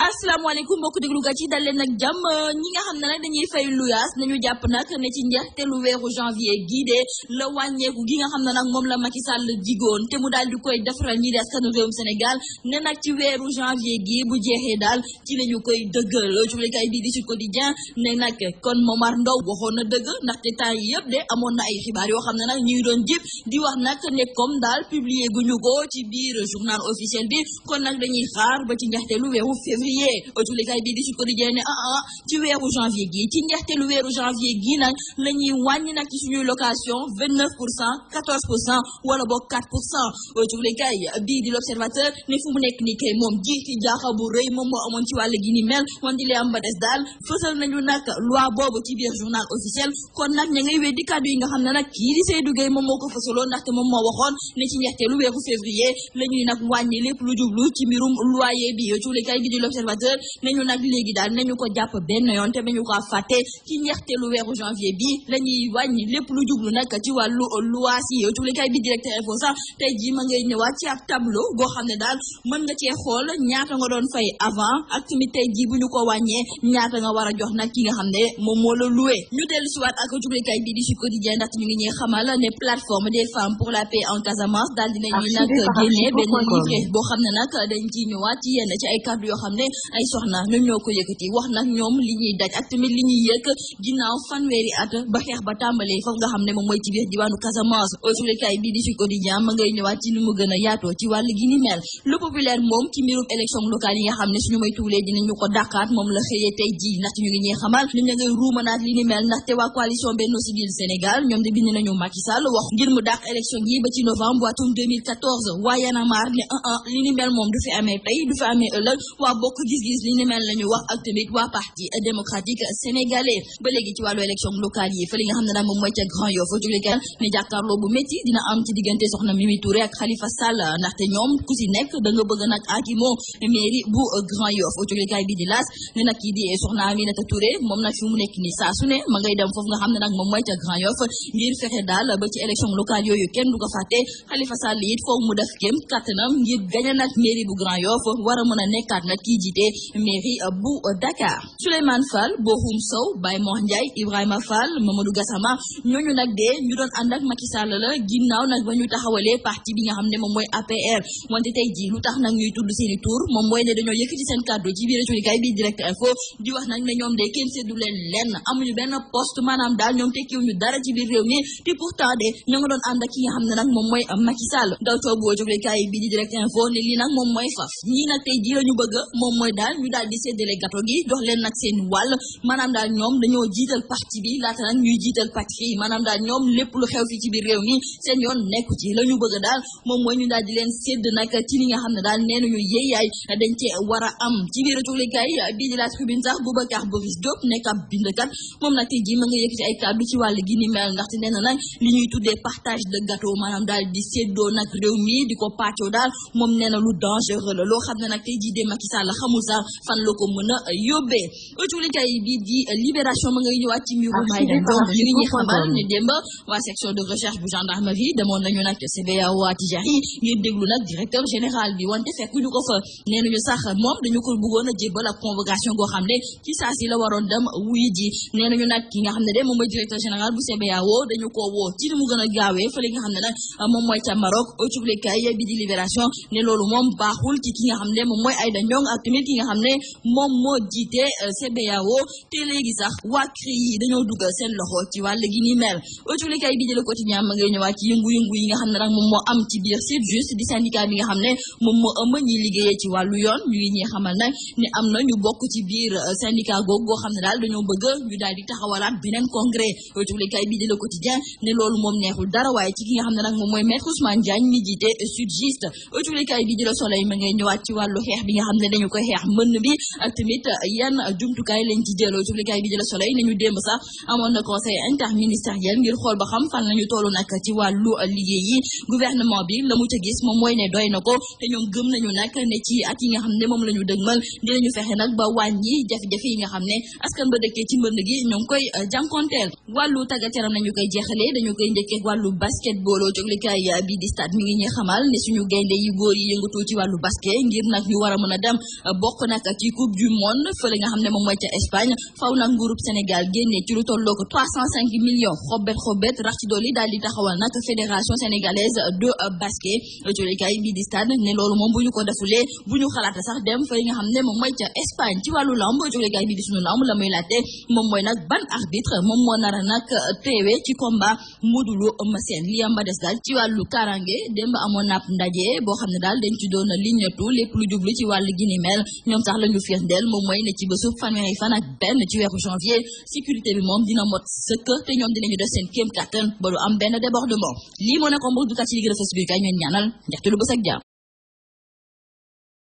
asalaamaaleykum mbokk déglukat yi dal leen nag jàmm ñi nga xam ne nag dañuy fay luyaas nañu jàpp nag ne ci njeexteelu weeru janvier gii de la wàññeeku gi nga xam ne nag moom la Macky Sall digoon te mu daal di koy defaral ñi di askanu réewum Sénégal ne nag ci weeru janvier gii bu jeexee daal ci la ñu koy dëggal jublikaay bii di Sud Quotidien ne nag kon Momar Ndao waxoon na dëgg ndaxte temps yi yëpp de amoon na ay xibaar yoo xam ne nag ñu ngi doon jëp di wax nag ne comme daal publier guñu ko ci biir journal officiel bi kon nag dañuy xaar ba ci njeexteelu weeru février jublikaay bii di Sud Quotidien ne ci weeru janvier gi ci njeexteelu weeru janvier gi nag la ñuy wàññi nag ci suñuy location 29%, 14% wala boog 4% jublikaay bii di l'Observateur ne fu mu nekk ni kay moom jiiti jaaxa bu rëy moom moo amoon ci wàll gi ni mel wante li am ba des daal fësal nañu nag loi boobu ci biir journal officiel kon nag ña ngay weddi kàddu yi nga xam ne nag kii di Seydou Gueye moom moo ko fësaloon ndaxte moom moo waxoon ne ci njeexteelu weeru février la ñuy nag wàññi lépp lu jublu ci mbirum loyer bi jublikaay bi di l'Observateur nañu nag léegi daal nañu ko jàpp benn yoon te nañu ko fàtte ci njeexteelu weeru janvier bi la ñuy wàññi lépp lu jublu nag ci wàllu loyer yi jublikaay bi Direct Info sax tey jii ma ngay ñëwaat ci ab tableau boo xam ne daal mën nga cee xool ñaata nga doon fay avant ak tamit tey jii bu ñu ko wàññee ñaata nga war a jox nag ki nga xam ne moom moo la loué ñu dellu si waat ak jublikaay bi di Sud Quotidien ndaxte ñu ngi ñuy xamal ne plateforme des femmes pour la paix en Casamance daal dinañuy nag génnee benn livre boo xam ne nag dañ ciy ñëwaat ci yenn ci ay kàddu yoo xam ne ay soxna ñoom ñoo ko yëkkati wax nag ñoom li ñuy daj ak tamit li ñuy yëkk ginnaaw fanweeri at ba xeex ba tàmbalee foofu nga xam ne moom mooy ci biir diwaanu Casamance jublikaay bi di Sud Quotidien ma ngay ñëwaat ci ni mu gën a yaatoo ci wàll gi ni mel le populaire moom ci mbirum élection locale yi nga xam ne suñu may tuulee dinañu ko dàqaat moom la xëyee tey ji ndaxte ñu ngi ñuy xamal ñu ña ngay ruumanaat li ni mel ndaxte waa coalition Benno Siggil Sénégal ñoom de bind nañu Macky Sall wax ngir mu dàq élection yi ba ci novembre atum 2014 waa Y'en a marre ne li ni mel moom du fi amee tey du fi amee ëllëg waa bokk gis-gis li ni mel lañu wax ak tamit waa parti démocratique sénégalais ba léegi ci wàllu élection locale yi fa li nga xam ne nag moom mooy ca Grand Yoff jublikaay ne jàkkaarloo bu métti dina am ci diggante soxna Mimi Touré ak Khalifa Sall ndaxte ñoom ku ci nekk da nga bëgg nag akimo mairie bu Grand Yoff jublikaay bi di L'As ne nag kii di soxna Aminata Touré moom nag fi mu nekk nii saa su ne ma ngay dem foofu nga xam ne nag moom mooy ca Grand Yoff ngir fexe daal ba ci élection locale yooyu kenn du ko fàtte Khalifa Sall it foofu mu def kéem kattanam ngir gañe nag mairie bu Grand Yoff war a mën a nekkaat nag kii jiite mairie bu Dakar Souleymane Fall Bohum Sow Baye Mor Ndiaye Ibrahima Fall Mamadou Gassama ñooñu nag de ñu doon ànd ak Macky Sall la ginnaaw nag ba ñu taxawalee parti bi nga xam ne moom mooy APR wante tey jii lu tax nag ñuy tudd seeni tur moom mooy ne dañoo yëkkati seen kàddu ci biir jublikaay bi Direct Info di wax nag ne ñoom de kenn seddu leen lenn amuñu benn poste maanaam daal ñoom tekkiwuñu dara ci biir réew mi te pourtant de ñoo nga doon ànd ak ki nga xam ne nag moom mooy Macky Sall daw toobu jublikaay bi di Direct Info ne lii nag moom mooy faf ñii nag tey jii la ñu bëgg moom mooy daal ñu daal di séddale gâteau gi jox leen nag seen wàll maanaam daal ñoom dañoo jiital parti bi laata nag ñuy jiital patrie maanaam daal ñoom lépp lu xew fi ci biir réew mi seen yoon nekku ci la ñu bëgg daal moom mooy ñu daal di leen sédd nag ci li nga xam ne daal nee nañu yéeyaay dañ cee war a am ci biir jublikaay bii di La Tribune sax Boubacar Boris Diop nekk ab bindkat moom nag tey jii ma nga yëkkati ay kàddu ci wàll gi ni mel ndaxte nee na nag li ñuy tuddee partage de gâteau maanaam daal di séddoo nag réew mi di ko pàccoo daal moom nee na lu dangereux la loo xam ne nag tey jii de Macky Sall xamul sax fan la ko mën a yóbbee jublikaay bii di Libération ma ngay ñëwaat ci mbiru Maïda Ndong ñu ngi ñuy xamal ne démb waa section de recherche bu gendarmerie demoon nañu nag CBAO Tidjari ngir déglu nag directeur général bi wante fekkuñu ko fa nee nañu sax moom dañu ko bëggoon a jébbal ak convocation goo xam ne ci saa si la waroon dem wuyu ji nee nañu nag ki nga xam ne de moom mooy directeur général bu CBAO dañu ko woo ci ni mu gën a gaawee fa li nga xam ne nag moom mooy ca Maroc jublikaay bi di Libération ne loolu moom baaxul ci ki nga xam ne moom mooy Aïda Ndong ak tamit ki nga xam ne moom moo jiite CBAO te léegi sax waa CREI yi dañoo dugal seen loxo ci wàll gi ni mel jublikaay bi di Le Quotidien ma ngay ñëwaat ci yëngu-yëngu yi nga xam ne nag moom moo am ci biir SYTJUST di syndicat bi nga xam ne moom moo ëmb ñi liggéeyee ci wàllu yoon ñu ngi ñuy xamal nag ne am na ñu bokk ci biir syndicat googu goo xam ne daal dañoo bëgg ñu daal di taxawalaat beneen congrès jublikaay bi di Le Quotidien ne loolu moom neexul dara waaye ci ki nga xam ne nag moom mooy maître Ousmane Diagne mi jiite SYTJUST jublikaay bi di Le Soleil ma ngay ñëwaat ci wàllu xeex bi nga xam ne dañu koy xeex mbënn bi ak tamit yan jumtukaay lañ ci jëloo jublikaay bi di Le Soleil nañu démb sax amoon na conseil interministériel ngir xool ba xam fan lañu tollu nag ci wàllu liggéey yi gouvernement bi la mu ca gis moom mooy ne doy na ko te ñoom gëm nañu nag ne ci at yi nga xam ne moom la ñu dëgmal dinañu fexe nag ba wàññi jafe-jafe yi nga xam ne askan ba dëkkee ci mbënd gi ñoo ngi koy jànkonteel wàllu tàggat yaram nañu koy jeexalee dañu koy njëkkee wàllu basketball jublikaay bi di stade mi ngi ñuy xamal ne suñu gaynde yi góor yi yëngatu ci wàllu basket ngir nag ñu war a mën a dem bokk nag ci coupe du monde fële nga xam ne moom mooy ca Espagne faw nag nguurub Sénégal génne ci lu tolloog 305 millions xobet rax ci dolli daal di taxawal nag fédération sénégalaise de basket jolikaay bii di stade ne loolu moom bu ñu ko defulee bu ñu xalaata sax dem fële nga xam ne moom mooy ca Espagne ci wàllu lamb jolikaay bii di sunu lamb la muy laajte moom mooy nag ban arbitre moom moo nar a nag teewe ci combat Modou Lo Eumeu Sène li am ba des daal ci wàllu karange démb amoon napp ndaje boo xam ne daal dañ ci doon liñatu lépp lu jublu ci wàllu gi ni mel ñoom sax la ñu firndeel moom mooy ne ci bésu fanweeri fan ak benn ci weeru janvier sécurité bi moom dina mot sëkk te ñoom dinañu def seen kéem kàttan ba du am benn débordement lii moo nekkoon mbokk du kat ci li gën a fës bi kay ñoon ñaanal njaxte lu bës ak jàmm